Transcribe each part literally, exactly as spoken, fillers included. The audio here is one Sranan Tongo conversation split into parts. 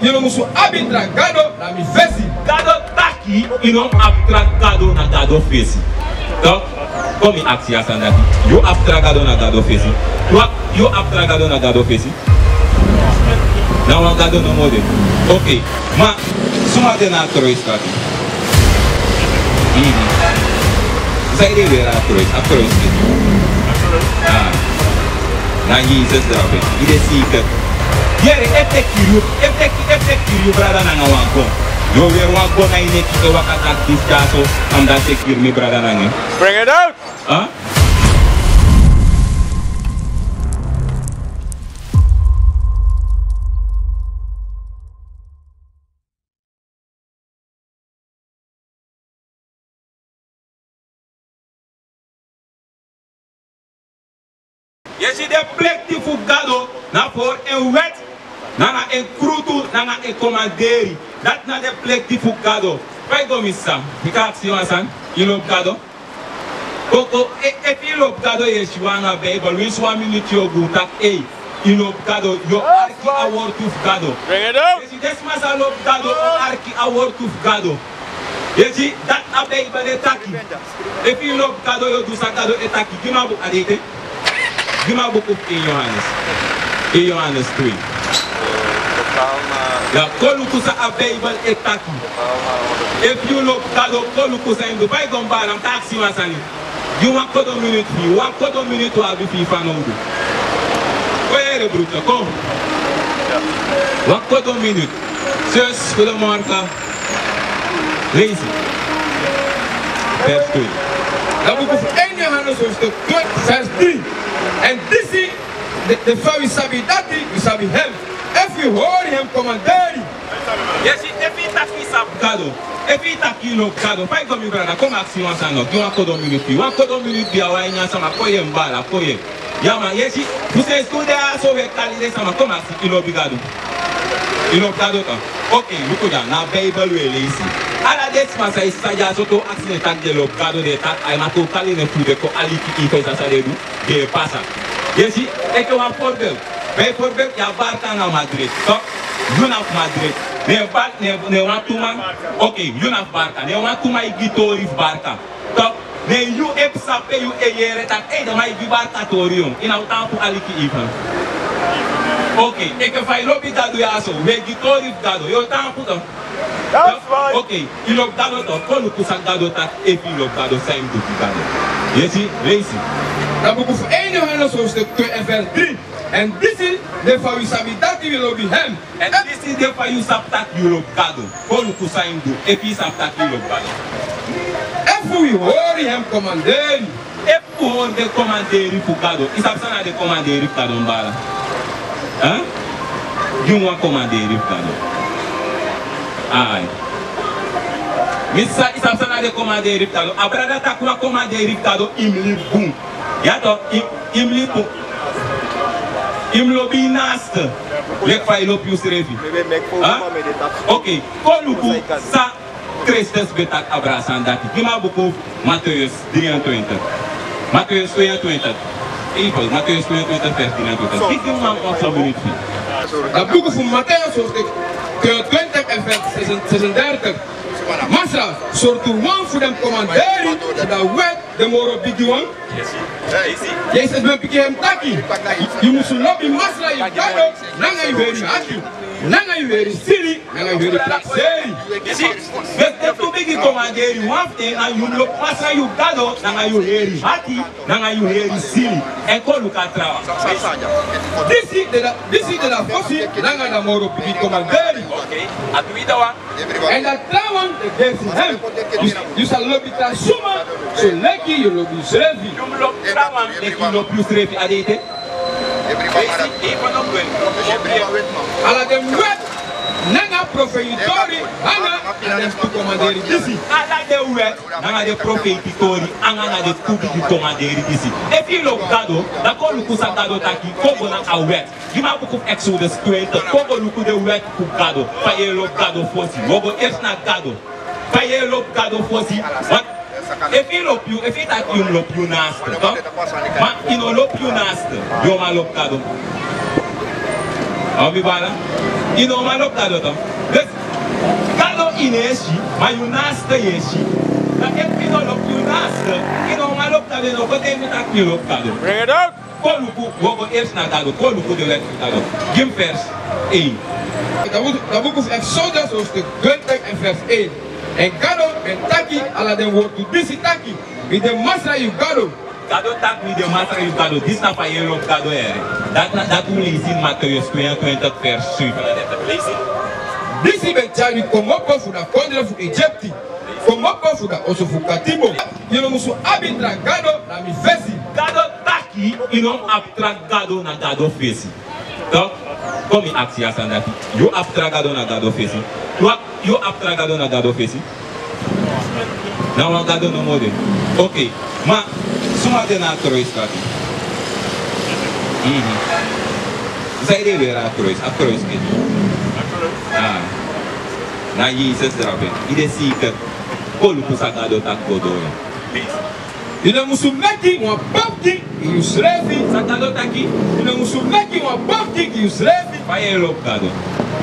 Yu no musu abi tra gado na mi fesi. Gado taki yu no abi tra gado na Gado fesi. Toch, kon mi aksi yu a sani dati. Yu abi tra gado na Gado fesi. Yu abi, yu abi tra gado na Gado fesi. Na wan gado nomo de. Oké. Ma suma de na a kruis taki? Mhm. San yu de weri a kruis, a kruis de. Ah. Na Jesus drape. Yu de zeker. Yere, efu den kiri yu, efu den ki-, efu den kiri yu brada nanga wan gon. Yu o weri wan gon na yu neki e waka taki disi dyaso, omdat den kiri mi brada nanga en. Bring it out! Huh? Yu e si, den plekti fu Gado na fori en wet, nanga en krutu, nanga en komanderi. Dati na den plekti fu Gado. Fa yu go, mi sisa? Mi kan aksi yu wan sani? Yu lobi Gado? Koko, e, efu yu lobi Gado, yu e si wan nanga Bijbel, winsi wan miniti yu o go taki, ei, yu lobi Gado, yu o arki a wortu fu Gado. Bring it up. Yu e si, den sma san lobi Gado o arki a wortu fu Gado. Yu e si, dati a Bijbel e taki. Efu yu lobi Gado, yu o du san Gado e taki. Gi mi a buku, a de ete. Gi mi a buku fu Een Johannes. Een Johannes twee. Ya, kon luku san a Bijbel e taki. Efu yu lobi Gado, kon luku san yu mus du. Fa yu go, mi baala, mi kan aksi yu wan sani. Gi wan kodo miniti fi yu, wan kodo miniti wi abi fi yu fanowdu. Kon yere, broeder, kon. Wan kodo miniti. Zus, goedemorgen. Leisi. Vers twee. Dan buku fu Een Johannes hoofdstuk twee, vers drie. Èn disi de, de fa wi sabi dati wi sabi hem, efu wi hori hem komanderi. Yu e si, efu yu taki yu sabi Gado, efu yu taki yu lobi Gado, fa yu go, mi brada, kon mi aksi yu wan sani now, gi wan kodo miniti fi yu. Wan kodo miniti, bia, wan ini a sama, kon yere, mi baala, kon yere. Ya man, yu e si, fu sensi tu un de ya so, wi e kari den sama, kon mi aksi, yu lobi Gado? Yu lobi Gado toch? Oké, luku dya, na Bijbel wi e leisi. Ala den sma san yu si dyaso, te un aksi den taki den lobi Gado, den e taki, ai, ma te un kari den fu den kon aliki yu, fa yu sa, san den e du, den e pasa. Yu e si, enke wan voorbeeld. Bijvoorbeeld, yu abi barka nanga Madrid, toch? Yu na fu Madrid. Ne bar-, ne, ne wan tu man. Oké, yu na fu barka. Ne wan tu man e gi tori fu barka, toch? Ne yu e psa pe yu e yere taki, ei, den man e gi barka tori, yu. Yu na o taampu aliki yu fa. Oké, enke fa yu lobi Gado ya so, wi e gi tori fu Gado, yu o taampu toch? That's right. Oké, yu lobi Gado toch, kon luku san Gado taki, efu yu lobi Gado, san yu mus du gi Gado. Yu e si, leisi. Dan buku fu Een Johannes hoofdstuk twee en vers drie. Èn disi de fa wi sabi dati wi lobi hem. Èn disi de fa yu sabi taki yu lobi Gado. Kon luku san yu mus du, efu yu sabi taki yu lobi Gado. Efu wi hori hem komanderi. Efu wi hori den komanderi fu Gado. Yu sabi san na den komanderi fu Gado, mi baala? Hein? Gi mi wan komanderi fu Gado. Ai. Mi sa, yu sabi san na den komanderi fu Gado? A brada taki wan komanderi fu Gado, yu mus libi bun. Ya toch, yu, yu mus libi bun. Yu mus lobi yu naaste leki fa yu lobi yusrefi. Hein? Oké, kon luku san Kristus ben taki abra a sani dati. Gi mi a buku fu Mattheus drieëntwintig. Mattheus tweeëntwintig. Even, Mattheus tweeëntwintig, vers drieëntwintig. Gi mi wan, wan miniti. A buku fu Mattheus hoofdstuk tweeëntwintig en vers zesendertig. Masra, sortu wan fu den komanderi fu a wet de moro bigi wan? Yesus ben piki hem taki: Yu musu lobi Masra yu Gado nanga yu heri ati, nanga yu heri sili, nanga yu heri prakseri. Yu si, den tu bigi komanderi, wan fu den na yu lobi Masra yu Gado nanga yu heri ati, nanga yu heri sili. Èn kon luku a trawan. Disi de a, disi de a fosi nanga a moro bigi komanderi. Oké, a tweede wan. Èn a trawan de gersi hem: Yu, yu sa lobi tra suma soleki yu lobi yusrefi. Yu mus lobi trawan leki yu lobi yusrefi. A de ete. Ala den wet nanga profeiti tori anga na den tu komanderi disi. Ala den wet nanga den profeiti tori anga na den tu bigi komanderi disi. Efu yu lobi Gado, dan kon luku san Gado taki, kon go na a wet. Gi mi a buku fu Exodus twintig, kon go luku den wet fu Gado. Fa yu e lobi Gado fosi. Wi o go eerst na Gado. Fa yu e lobi Gado fosi. Want efu yu lobi yu, efu yu taki yu lobi yu naaste, toch? Ma yu no lobi yu naaste, yu no man lobi Gado. A wi, mi baala? Yu no man lobi Gado, toch? Dus, Gado yu no e si, ma yu naaste yu e si. Dan efu yu no lobi yu naaste, yu no man lobi Gado, yu no kon taigi mi taki yu lobi Gado. Bring it out. Kon luku, wi o go eerst na Gado, kon luku den wet fu Gado. Gi mi vers één. Dan buku, dan buku fu Exodus hoofdstuk twintig en vers één. En Gado ben taki ala den wortu disi taki: Mi de Masra yu Gado. Gado taki: Mi de Masra yu Gado. Disi na fa yu e lobi Gado, yere. Dati na, dati un leisi ini Mateus tweeëntwintig vers zevenendertig. Leisi. Disi ben tyari wi komopo fu a kondre fu Egipti, komopo fu a oso fu katibo. Yu no musu abi tra gado na mi fesi. Gado taki yu no abi tra gado na Gado fesi. Toch, kon mi aksi yu a sani dati. Yu abi tra gado na Gado fesi? Yu abi, yu abi tra gado na Gado fesi? Na wan Gado nomo de. Oké. Ma suma de na a kruis dati? Mhm. San yu e weri a kruis, a kruis ete? Ah. Na Yesus drape. Yu de zeker? Kon luku san Gado taki go doro. Yu no musu meki wan popki gi yusrefi. San Gado taki? Yu no musu meki wan popki gi yusrefi. Fa yu e lobi Gado?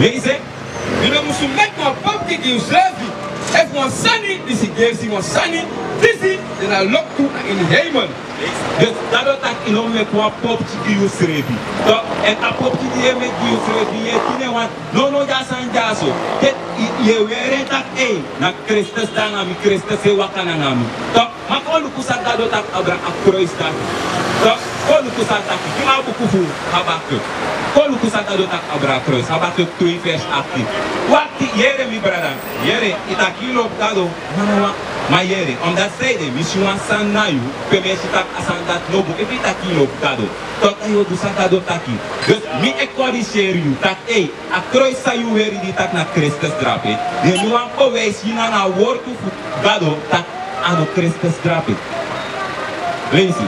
Leisi. Yu no musu meki wan popki gi yusrefi efu wan sani disi gersi wan sani disi de na loktu na ini heimel. Dus Gado taki yu no meki wan popki gi yusrefi. Toch, èn a popki di yu e meki gi yusrefi, yu e kini en wan. No, no, dya sani dyaso. Te yu, yu e weri en taki, ei, na Kristus de nanga mi, Kristus e waka nanga mi. Toch, ma kon luku san Gado taki abra a kruis dati. Toch, kon luku san a taki. Gi mi a buku fu Habakuk. Kon luku san Gado taki abra a kruis. Habakuk twee vers achttien. Wakti, yere mi brada. Yere, yu taki yu lobi Gado. Ma, ma, ma yere. Omdat san ede, mi si wan sani na yu, pe mi e si taki a sani dati no bun. Efu yu taki yu lobi Gado, toch dan yu o du san Gado taki. Dus mi e korigeri yu taki, ei, a kruis san yu weri di taki na Kristus drape, ne mi wani bewijsi yu nanga a wortu fu Gado taki a no Kristus drape. Leisi.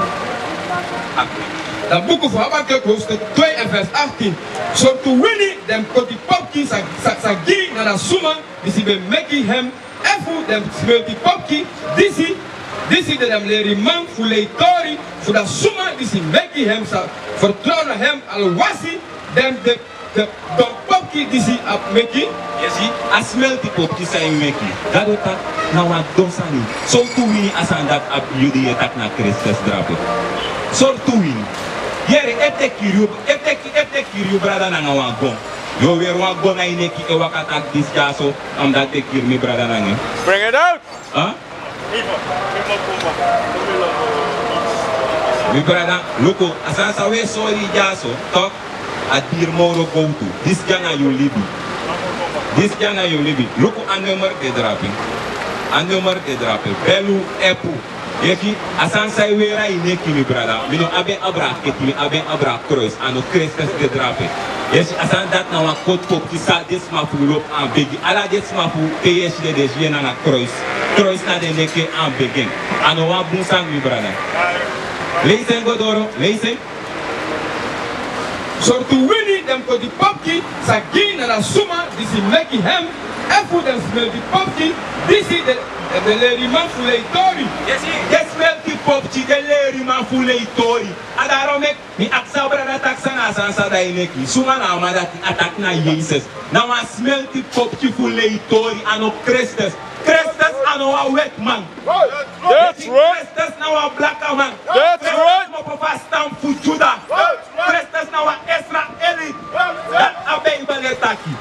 Dan buku fu Habakuk hoofdstuk twee en vers achttien. Sortu wini den koti popki sa, sa, sa gi na a suma disi ben meki hem, efu den smelti popki disi, disi de den leriman fu leitori fu a suma disi meki hem, sa fertrow na hem, alwasi den de, de, den popki disi abi meki. Yu e si, a smelti popki san yu meki, Gado taki na wan don sani. Sortu wini a sani dati abi gi yu di yu e taki na Kristus drape? Sortu wini? Yere, efu den kiri yu, efu den ki-, efu den kiri yu brada nanga wan gon, yu o weri wan gon na yu neki e waka taki disi dyaso, omdat den kiri mi brada nanga en? Bring it out! Huh? Mi brada, luku, a sani san wi e sori yu dyaso, toch, a diri moro gowtu. Disi dya na yu libi. Disi dya na yu libi. Luku, a nummer de drape. A nummer de drape. Bel, efu. Yu e si, a sani san yu weri na yu neki, mi brada, mi no abi en abra a keti, mi abi en abra a kruis, a no Kristus de drape. Yu e si, a sani dati na wan koti popki san den sma fu Europa e begi. Ala den sma fu pe yu e si den, den si den nanga kruis. Kruis na den neki e begi en. A no wan bun sani, mi brada. Leisi en go doro, leisi en. Sortu wini den koti popki sa gi na a suma disi meki hem, efu den smelti popki disi de, de leriman fu leitori. Yu e si, den smelti popki de leriman fu leitori. A dati meki mi aksi a brada taki san na a sani san de na en neki. Suma na a man dati? A taki na Yesus. Na wan smelti popki fu leitori, a no Kristus. Kristus a no wan wetiman. That's right. Kristus na wan blakaman. That's right. Kristus na wan pastor fu Juda. That's right. Kristus na wan Israeli. That's right. Dati a Bijbel e taki.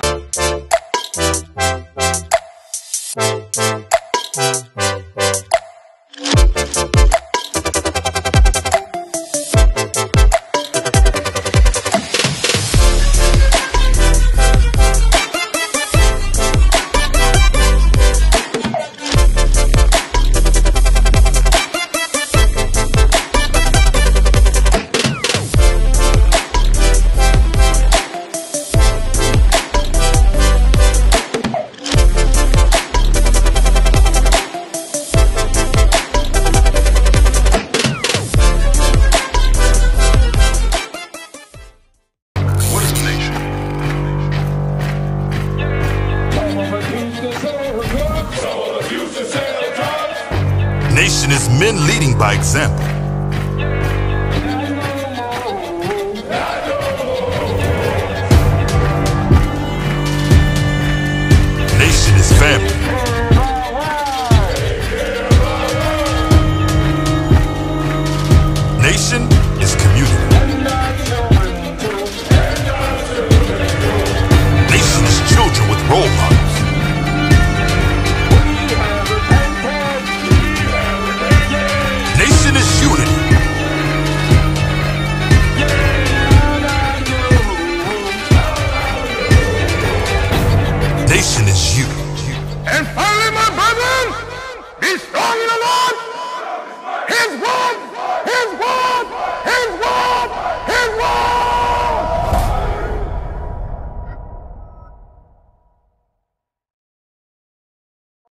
Nation is men leading by example. app.